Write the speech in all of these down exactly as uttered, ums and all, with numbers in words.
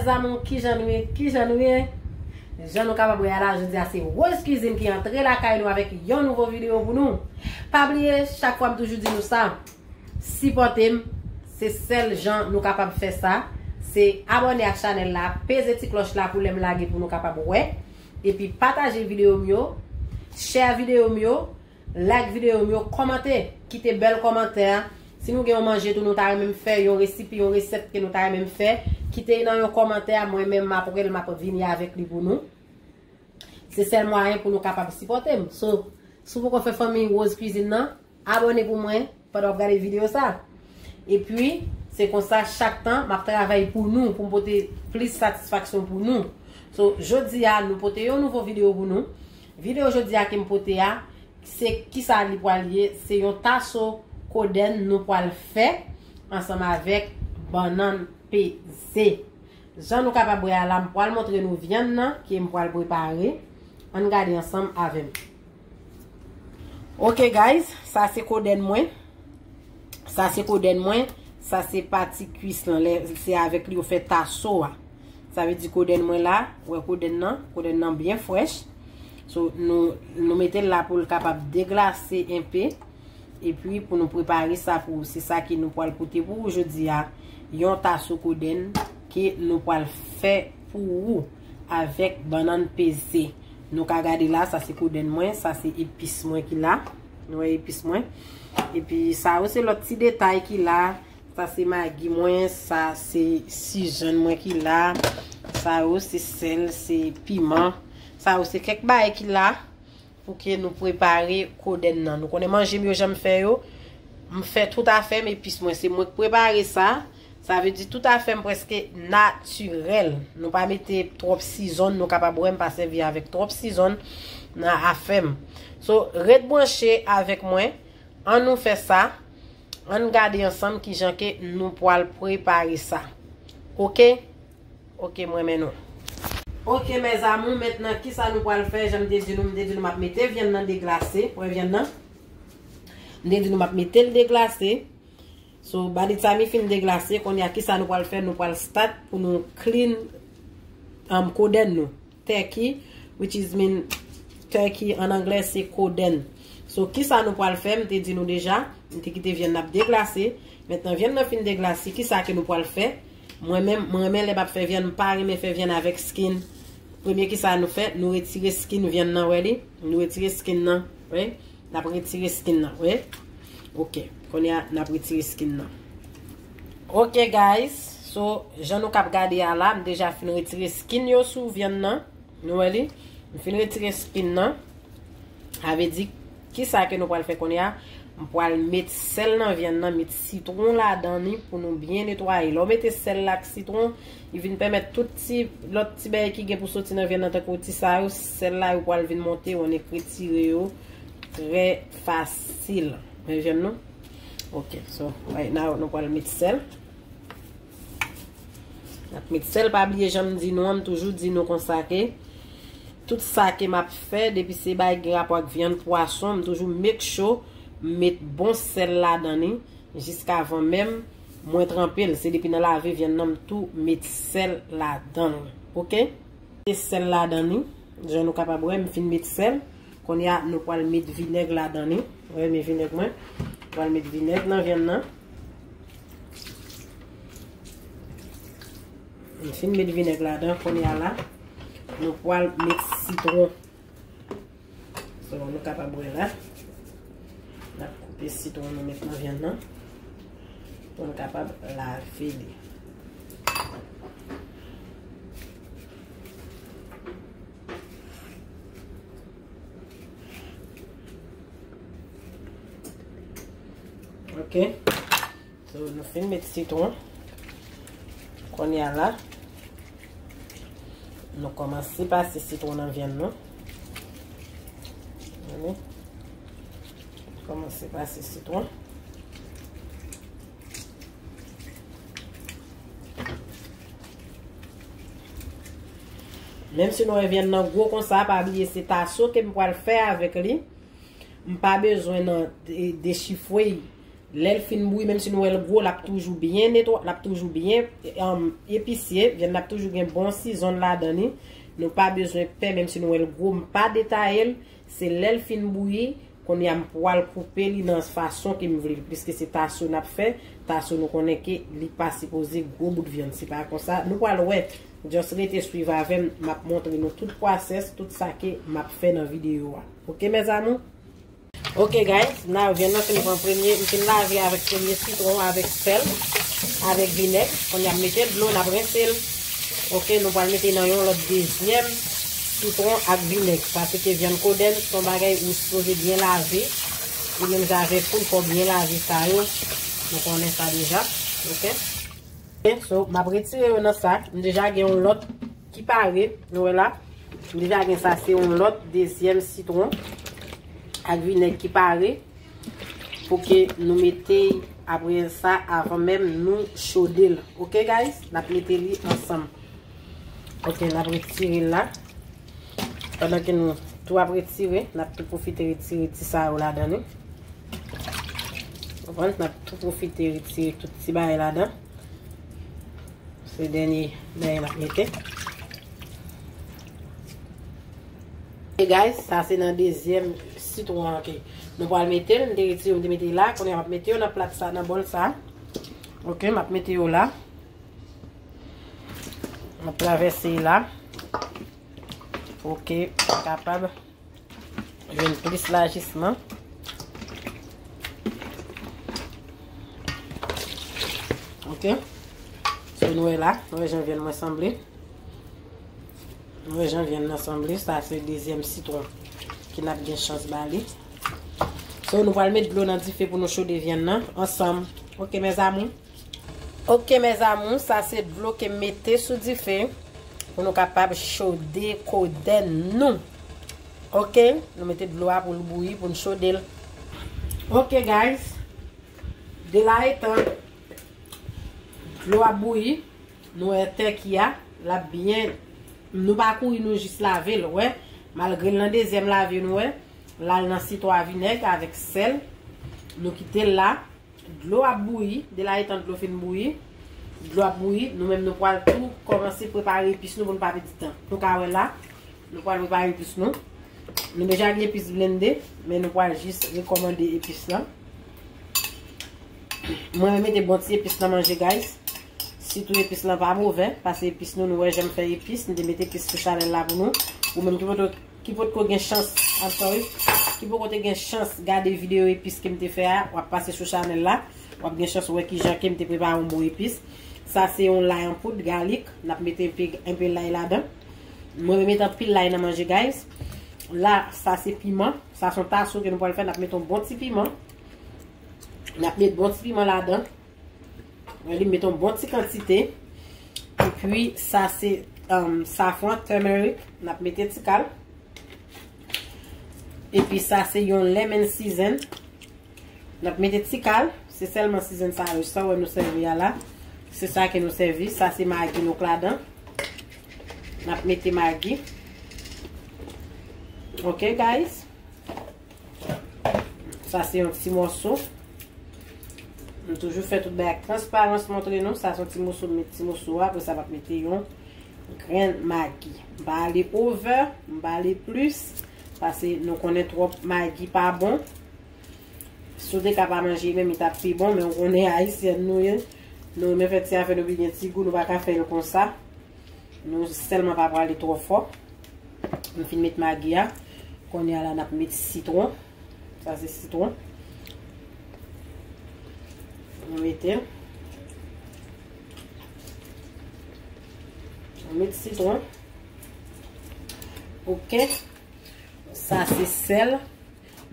Zanmi, kijan nou ye? Kijan nou ye? Jan nou kapab wè a la, jodi a se Rose Cuisine ki antre lakay nou avèk yon nouvo videyo pou nou. Pa bliye, chak fwa m toujou di nou sa, sipòte m, se sèl jan nou kapab fè sa, se abòne ak chanèl la, peze ti klòch la pou lè m lage pou nou kapab wè, epi pataje videyo m yo, share videyo m yo, like videyo m yo, kòmante, kite bèl kòmantè. Si nou gen yon manje tou nou ta renmen m fè, yon resipi, yon resèt ke nou ta renmen m fè, kite l nan yon kòmantè, mwen menm m ap wè l, m ap vini avèk li pou nou. Se sèl mwayen pou nou kapab sipòte m. So, si w poko fè fanmi Rose Cuisine nan, abòne pou mwen pandan w ap gade videyo sa. Epi, se konsa chak tan m ap travay pou nou, pou m pote plis satisfaksyon pou nou. So, jodi a, nou pote yon nouvo videyo pou nou. Videyo jodi a ke m pote a, se kisa li pral ye? Se yon taso kodenn nou pral fè ansanm avèk bannann peze. Jan nou kapab wè a la, m pral montre nou vyann nan ke m pral prepare. Ann gade ansanm avè m. Ok guys, sa se kodenn mwen. Sa se kodenn mwen. Sa se pati kwis lan. Lè se avèk li yo fè taso a. Sa vle di kodenn mwen la, wè kodenn nan, kodenn nan byen frèch. So, nou, nou mete l la pou l kapab deglase enpe. Epi pou nou prepare sa pou ou, se sa ke nou pral pote pou ou jodi a, yon taso kodenn ke nou pral fè pou ou avèk bannann peze. Nou ka gade la, sa se kodenn mwen, sa se epis mwen ki la. Nou wè epis mwen. Epi sa yo se lòt ti detay ki la. Sa se magi mwen, sa se sizonn mwen ki la. Sa yo se sèl, se piman. Sa yo se kèk bagay ki la pou ke nou prepare kodenn nan. Nou konnen manje m yo jan m fè yo. M fè tout afè m, epis mwen, se mwen k prepare sa. Sa vle di tout afè m prèske natirèl. Nou pa mete twòp sizonn, nou kapab wè m pa sèvi avèk twòp sizonn nan afè m. So, ret branche avèk mwen. Ann nou fè sa. Ann gade ansanm kijan ke nou pral prepare sa. Ok? Ok, m renmen nou. Ok, mes amours, mentnan, kisa nou pral fè? Jan m te di nou, m te di nou m ap mete vyann nan deglase. Pran vyann nan. M te di nou m ap mete l deglase. So, by the time li fin deglase, kounye a, kisa nou pral fè? Nou pral start pou nou clean, um, kodenn nou. Turkey, which is mean turkey an anglè, se kodenn. So, kisa nou pral fè? M te di nou deja, m te kite vyann nan ap deglase. Mentnan, vyann nan fin deglase, kisa ke nou pral fè? Mwen menm, mwen renmen lè m ap fè vyann, m pa renmen fè vyann avèk skin. Premye kisa nou fè? Nou retire skin vyann nan, wè li? Nou retire skin nan, wè? N ap retire skin nan, wè? Ok, kounye a, n ap retire skin nan. Ok, guys, so, jan nou k ap gade a la, m deja fin retire skin yo sou vyann nan. Nou wè li? M fin retire skin nan. Sa vle di, kisa ke nou pral fè kounye a? M pral met sèl nan vyann nan, met sitwon ladan li pou nou byen netwaye. Lè w mete sèl la ak sitwon, li vin pèmèt tout ti, lòt ti bagay ki gen pou soti nan vyann nan, tankou ti sa yo, sèl la yo pral vin monte, on retire yo trè fasil. Men vyann nou? Ok, so, right now, nou pral met sèl. N ap met sèl, pa bliye jan m di nou an, m toujou di nou konsa ke tout sa ke m ap fè, depi se bagay gen rapò ak vyann, pwason, m toujou make sure m met bon sèl ladan li jiskavan menm mwen tranpe l. Se depi nan lave vyann nan, m tou met sèl ladan l. Ok? Met sèl ladan li. Jan nou kapab wè, m fin met sèl. Kounye a, nou pral met vinèg ladan li. Wè, men vinèg mwen. Pral met vinèg nan vyann nan. M fin met vinèg ladan, kounye a la, nou pral met sitwon. So, nou kapab wè la. N ap koupe sitwon nou met nan vyann nan. Pou n kapab lave li. Ok. So, nou fin met sitwon. Kounye a la, nou kòmanse pase sitwon nan vyann nou. Tande? Kòmanse pase sitwon. Menm si nou wè vyann nan gwo konsa, pa bliye se taso ke m pral fè avèk li. M pa bezwen nan de-, dechifwe. Lè l fin bouyi, menm si nou wè l gwo, l ap toujou byen netwa, l ap toujou byen, um, episye. Vyann nan ap toujou gen bon sizon ladan li. Nou pa bezwen pè, menm si nou wè l gwo, m pa detaye l. Se lè l fin bouyi, kounye a m pral koupe li nan fason ke m vle l. Piske se taso n ap fè, taso nou konnen ke li pa sipoze gwo bout vyann. Se pa konsa. Nou pral wè. Just rete swiv avè m. M ap montre nou tout pwosès, tout sa ke m ap fè nan videyo a. Oke, mes amours? Oke, guys, nan vyann nan fin pran premye, m fin lave avèk premye sitwon, avèk sèl, avèk vinèg. Kounye a m mete dlo, n ap rense l. Oke, nou pral mete nan yon lòt dezyèm sitwon ak vinèg. Paske vyann kodenn se yon bagay ou sipoze byen lave. Ou menm jan avèk poul, fò w byen lave sa yo. Nou konnen sa deja. Oke. Ok, so, m ap retire yo nan sa. M deja gen yon lòt ki pare. Nou wè la. M deja gen sa, se yon lòt dezyèm sitwon ak vinèg ki pare. Pou ke nou mete apre sa, avan menm nou chode l. Ok, guys? N ap mete li ansanm. Ok, n ap retire l la. Pandan ke nou tou ap retire, n ap tou pwofite retire ti sa yo ladan li. Konprann? N ap tou pwofite retire tout ti bagay ladan. Se dènye bagay n ap mete. E guys, sa se nan dezyèm sitwon an ke nou pral mete l. M te retire, m te mete la. Kounye a m ap mete yo nan plat sa, nan bòl sa. Ok, m ap mete yo la. M ap travèse la. Ok, kapab jwenn plis lajisman. Ok. So, nou wè la, nou wè jan vyann mwen sanble. Nou wè jan vyann nan sanble. Sa se dezyèm sitwon ke n ap gen chans ba li. So, nou pral met dlo nan dife pou nou chode vyann nan ansanm. Ok, mes amours. Ok, mes amours, sa se dlo ke m mete sou dife pou nou kapab chode kodenn nou. Ok, nou mete dlo a pou l bouyi, pou n chode l. Ok, guys, de la etan dlo ap bouyi, nou wè tèki a, l ap byen, nou pa kouri, nou jis lave l, wè. Malgre l nan dezyèm lave, nou wè, l al nan sitwon a vinèg avèk sèl. Nou kite l la. Dlo ap bouyi, de la etan dlo fin bouyi, dlo ap bouyi, nou menm nou pral tou kòmanse prepare epis nou pou nou pa pèdi tan. Nou ka wè la, nou pral prepare epis nou. Nou deja gen epis blende, men nou pral jis rekòmande epis lan. Mwen renmen mete bon ti epis nan manje, guys. Sitou epis lan pa move, pase epis nou, nou wè jan m fè epis, m te mete epis sou chanèl la pou nou. Ou menm ki poto ki potko gen chans, I'm sorry, ki poko te gen chans gade videyo epis ke m te fè a, w ap pase sou chanèl la, w ap gen chans wè kijan ke m te prepare yon bon epis. Sa se yon lay an poud, galik, n ap mete enpe, enpe lay ladan. Mwen renmen met anpil lay nan manje, guys. La, sa se piman, sa se yon taso ke nou pral fè, n ap mete yon bon ti piman. N ap met bon ti piman ladan. Li met yon bon ti kantite. Epi sa se, um, safran, turmeric. N ap mete ti kal. Epi sa se yon lemon season. N ap mete ti kal. Se sèlman season sa yo. Sa w wè nou sèvi a la. Se sa ke nou sèvi. Sa se magi nou k ladan. N ap mete magi. Ok, guys. Sa se yon ti mòso. M toujou fè tout bagay ak transparans, montre nou. Sa se yon ti mòso, m met ti mòso a, apre sa m ap mete yon grenn magi. M pa ale over, m pa ale plis, paske nou konnen twòp magi pa bon. Si w te ka pa manje menm, li t ap pi bon, men w konnen ayisyèn nou ye. Nou renmen fè ti afè nou pi gen ti gou, nou pa ka fè l konsa. Nou sèlman pa prale twò fò. M fin met magi a. Kounye a la, n ap met sitwon. Sa se sitwon. Nou mete l. Nou met sitwon. Ok. Sa se sèl.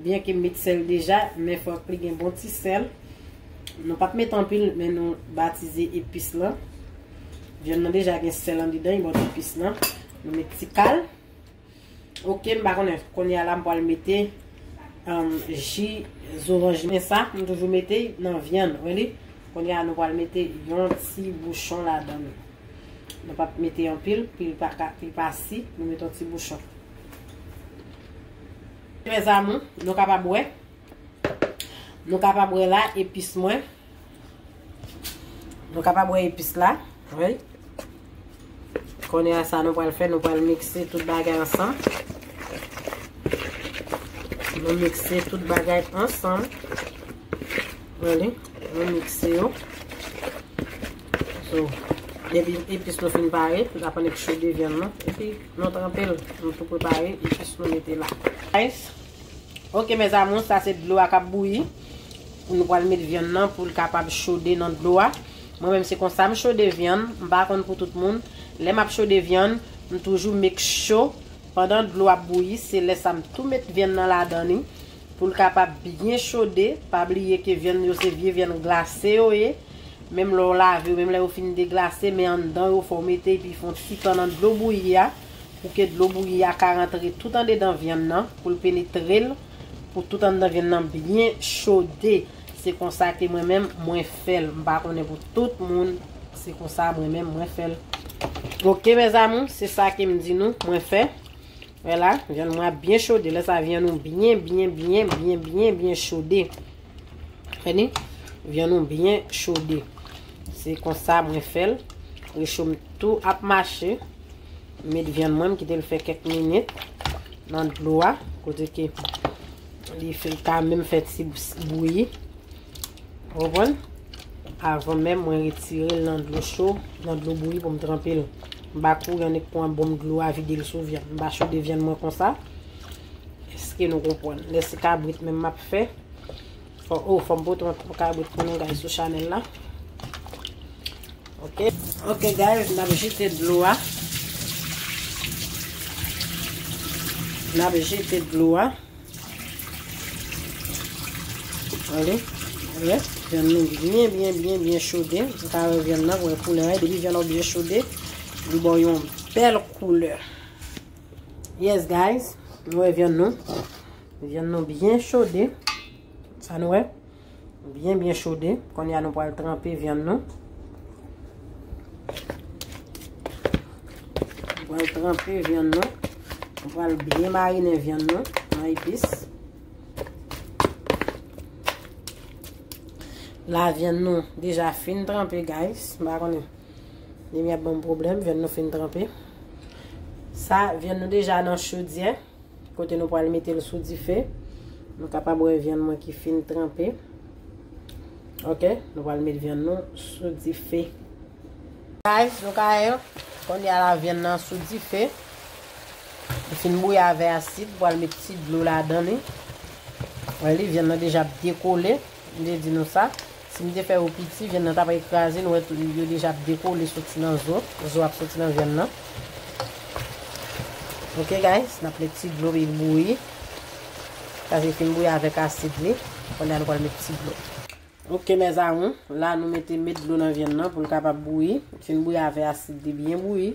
Byen ke m met sèl deja, men fòk li gen bon ti sèl. Nou p ap met anpil, men nou batize epis lan. Vyann nan deja gen sèl andidan, li bon epis lan. Nou met ti kal. Ok, m pa konnen. Kounye a la, m pral mete, um, ji zoranj mwen sa. M toujou mete nan vyann, wè li. Kounye a, nou pral mete yon ti bouchon ladan l. Nou p ap mete anpil, pou li pa ka, pou li pa si, nou mete yon ti bouchon. Mes amours, nou kapab wè. Nou kapab wè la, epis mwen. Nou kapab wè epis la. Wi. Kounye a sa nou pral fè, nou pral mikse tout bagay ansanm. Nou mikse tout bagay ansanm. Wè li, nou mikse yo. So, depi epis nou fin pare, n ap annik chode vyann nan. Epi nou tranpe l, nou tou prepare, epis nou mete la. Guys, ok, mes amours, sa se dlo a k ap bouyi. Nou pral met vyann nan pou l kapab chode nan dlo a. Mwen menm se konsa m chode vyann, m pa konn pou tout moun. Lè m ap chode vyann, m toujou make sure pandan dlo ap bouyi, se lè sa m tou met vyann nan ladan li pou l kapab byen chode. Pa bliye ke vyann yo se vye vyann glase yo ye. Menm lè w lave yo, menm lè yo fin deglase, men anndan yo fò w mete epi fè yon ti tan nan dlo bouyi a. Pou ke dlo bouyi a ka rantre tout andedan vyann nan, pou l penetre l, pou tout anndan vyann nan byen chode. Se konsa ke mwen menm, mwen fè l. M pa konnen pou tout moun, se konsa mwen menm, mwen fè l. Ok, mes amours, se sa ke m di nou, mwen fè. Vwala, vyann mwen ap byen chode. Lè sa vyann nou byen, byen, byen, byen, byen, byen chode. Fini, vyann nou byen chode. Se konsa mwen fè l. Recho m tou ap mache. Met vyann mwen, m kite l fè kèk minit nan dlo a, kote ke li fè, ka menm fè ti bouyi. Ou konprann? Avan menm mwen retire l nan dlo cho, nan dlo bouyi pou m tranpe l. M pa kouri annik pran bonm dlo a vide l sou vyann. M pa chode vyann mwen konsa. Èske nou konprann? Lè se kabrit menm m ap fè, fò, oh, fò m pote yon kabrit pou nou, guys, sou chanèl la. Ok. Ok, guys, n ap jete dlo a. N ap jete dlo a. Gade, wè, vyann nou byen, byen, byen, byen chode. Ou ka wè vyann nan, wè koulè a. Depi vyann nan byen chode, li ba w yon bèl koulè. Yes, guys, nou wè vyann nou. Vyann nou byen chode. Sa nou wè? Byen, byen chode. Kounye a nou pral tranpe vyann nou. Nou pral tranpe vyann nou. Nou pral byen marinen vyann nou nan epis. La, vyann nou deja fin tranpe, guys. M pa konnen. Limyè ap ban m pwoblèm, vyann nou fin tranpe. Sa, vyann nou deja nan chodyè. Kote nou pral mete l sou dife. Nou kapab wè vyann mwen ki fin tranpe. Ok, nou pral met vyann nou sou dife. Guys, nou ka wè, kounye a la vyann nan sou dife. Li fin bouyi avè asid, pral met ti dlo ladan li. Wè li, vyann nan deja ap dekole. M te di nou sa. Si m te fè yo piti, vyann nan t ap kraze, nou wè tou, yo deja ap dekole soti nan zo. Zo ap soti nan vyann nan. Ok, guys, n ap met ti dlo pou l bouyi. Sa se fin bouyi avèk asid li. Kounye a nou pral met ti dlo. Ok, mes amours, la nou mete, met dlo nan vyann nan pou l kapab bouyi. Fin bouyi avè asid li byen bouyi.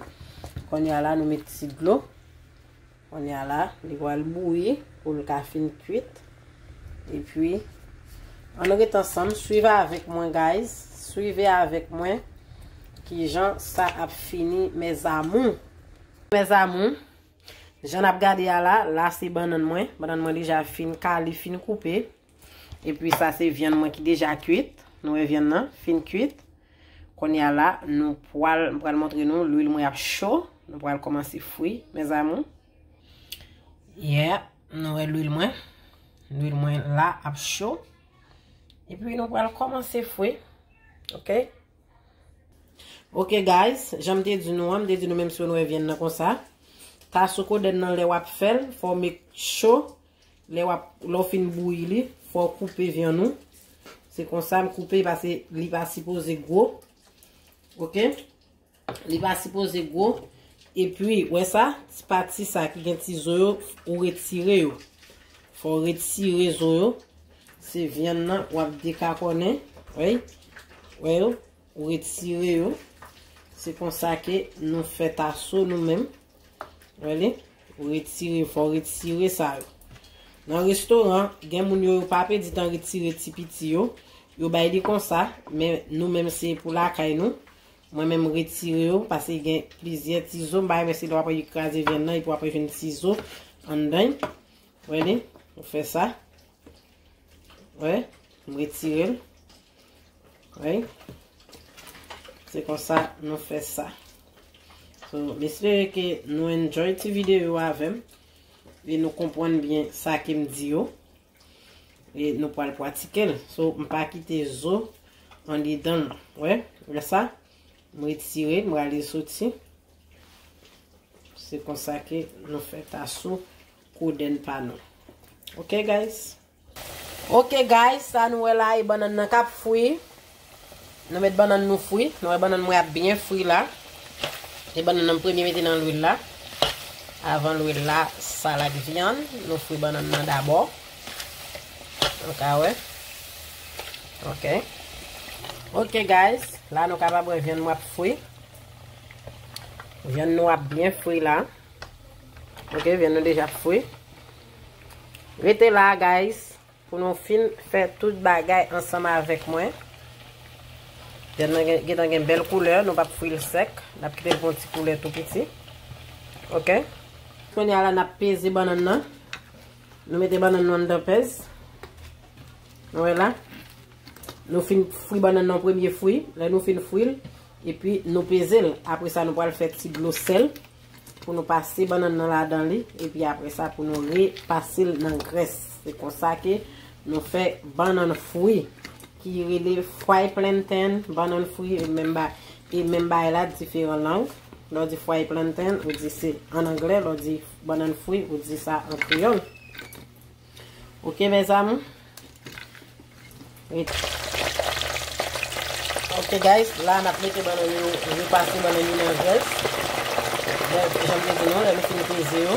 Kounye a la, nou met ti dlo. Kounye a la, li pral bouyi pou l ka fin kuit. Epi, ann ret ansanm, swiv avèk mwen, guys. Swiv avèk mwen kijan sa ap fini, mes amours. Mes amours, jan n ap gade a la, la se bannann mwen. Bannann mwen deja fin kale, fin koupe. Epi sa se vyann mwen ki deja kuit. Nou wè vyann nan fin kuit. Kounye a la, nou pral, m pral montre nou, lwil mwen ap cho. Nou pral kòmanse fri, mes amours. Yeah, nou wè lwil mwen. Lwil mwen la ap cho. Epi nou pral kòmanse fri. Ok? Ok, guys, jan m te di nou an, m te di nou menm si nou wè vyann nan konsa. Taso kodèn nan lè w ap fè l, fò w make sure, lè w ap, lè w fin bouyi li, fò w koupe vyann ou. Se konsa m koupe, paske li pa sipoze gwo. Ok? Li pa sipoze gwo. Epi, wè sa, ti pati sa ki gen ti zo yo, ou retire yo. Fò w retire zo yo. Se vyann nan w ap dekakònen. Wè? Wè yo? Ou retire yo. Se konsa ke nou fè taso nou menm. Wè li? Ou retire, fò w retire sa yo. Nan restoran, gen moun yo, yo pa pèdi tan retire ti piti yo. Yo bay li konsa, men nou menm se pou lakay nou. Mwen menm retire yo, paske gen plizyè ti zo, m pa renmen se lè w ap kraze vyann nan, epi w ap jwenn ti zo anndan. Wè li? Ou fè sa. Wè. M retire l. Wi. Se konsa nou fè sa. So, m espere ke nou enjoy ti videyo avè m e nou konprann byen sa ke m di yo. E nou pral pratike l. So, m pa kite zo andedan l. Wè, wè sa? M retire, m rale soti. Se konsa ke nou fè taso kodenn pa nou. Ok, guys? Ok, guys, sa nou wè la, e bannann nan k ap fri. Nou met bannann nou fri. Nou wè bannann mwen ap byen fri la. E bannann nan m premye mete nan lwil la. Avan lwil la, salad vyann. Nou fri bannann nan dabò. Nou ka wè. Ok. Ok, guys. La nou kapab wè vyann mwen ap fri. Vyann nou ap byen fri la. Ok, vyann nou deja fri. Rete la, guys, pou nou fin fè tout bagay ansanm avèk mwen. Vyann nan gen- gentan gen bèl koulè, nou p ap fri l sèk. N ap kite l pran ti koulè tou piti. Ok. Kounye a la, n ap peze bannann nan. Nou mete bannann nou anndan pèz. Nou wè la. Nou fin fri bannann nan premye fri. Lè nou fin fri l, epi nou peze l. Apre sa, nou pral fè ti dlo sèl pou nou pase bannann nan ladan li. Epi apre sa, pou nou repase l nan grès. Se konsa ke nou fè bannann fri ki rele fried plantain, bannann fri, e menm ba- e menm bagay la, diferan lang. Lè w di fried plantain, ou di se an anglè, lè w di bannann fri, ou di sa an kreyòl. Ok, mes amours. Ret- Ok, guys, la n ap mete bannann yo, nou pase bannann yo nan grès. Lè, jan m te di nou, lè nou fin peze yo,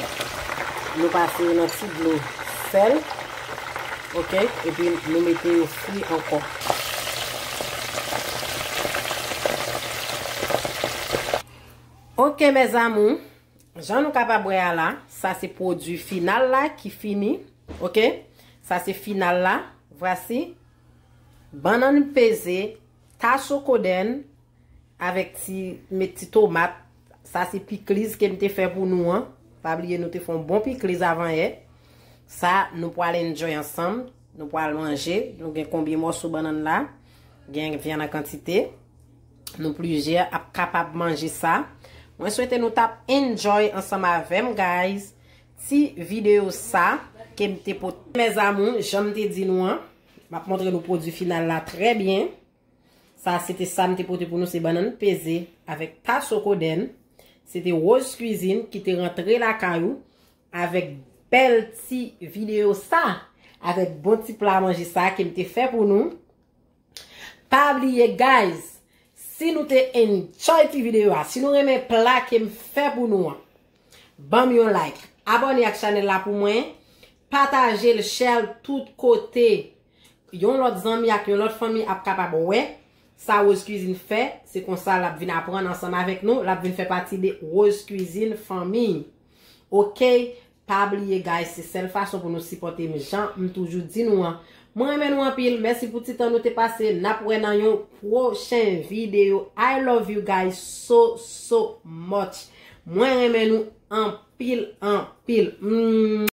nou pase yo nan ti dlo sèl. Ok, epi nou mete yo fri ankò. Ok, mes amours, jan nou kapab wè a la, sa se pwodui final la ki fini. Ok, sa se final la. Vwasi bannann peze, taso kodenn, avèk ti, met ti tomat. Sa se pikliz ke m te fè pou nou an. Pa bliye nou te fè yon bon pikliz avan yè. Sa nou pral enjoy ansanm. Nou pral manje. Nou gen konbyen mòso bannann la? Gen vyann an kantite. Nou plizyè ap kapab manje sa. Mwen swete nou t ap enjoy ansanm avè m, guys. Ti videyo sa ke m te pote. Mes amours, jan m te di nou an, m ap montre nou pwodui final la trè byen. Sa, se te sa m te pote pou nou, se bannann peze avèk taso kodenn. Se te Rose Cuisine ki te rantre lakay ou avèk bèl ti videyo sa, avèk bon ti pla manje sa ke m te fè pou nou. Pa bliye, guys, si nou te enjoy ti videyo a, si nou renmen pla ke m fè pou nou an, ban m yon like, abòne ak chanèl la pou mwen, pataje l, share l tout kote. Yon lòt zanmi ak yon lòt fanmi ap kapab wè sa Rose Cuisine fè. Se konsa l ap vin aprann ansanm avèk nou, l ap vin fè pati de Rose Cuisine fanmi. Ok, pa bliye, guys, se sèl fason pou nou sipòte m, jan m toujou di nou an. Mwen renmen nou anpil. Mèsi pou ti tan nou te pase. N ap wè nan yon pwochen videyo. I love you guys so, so much. Mwen renmen nou anpil, anpil. Mwah.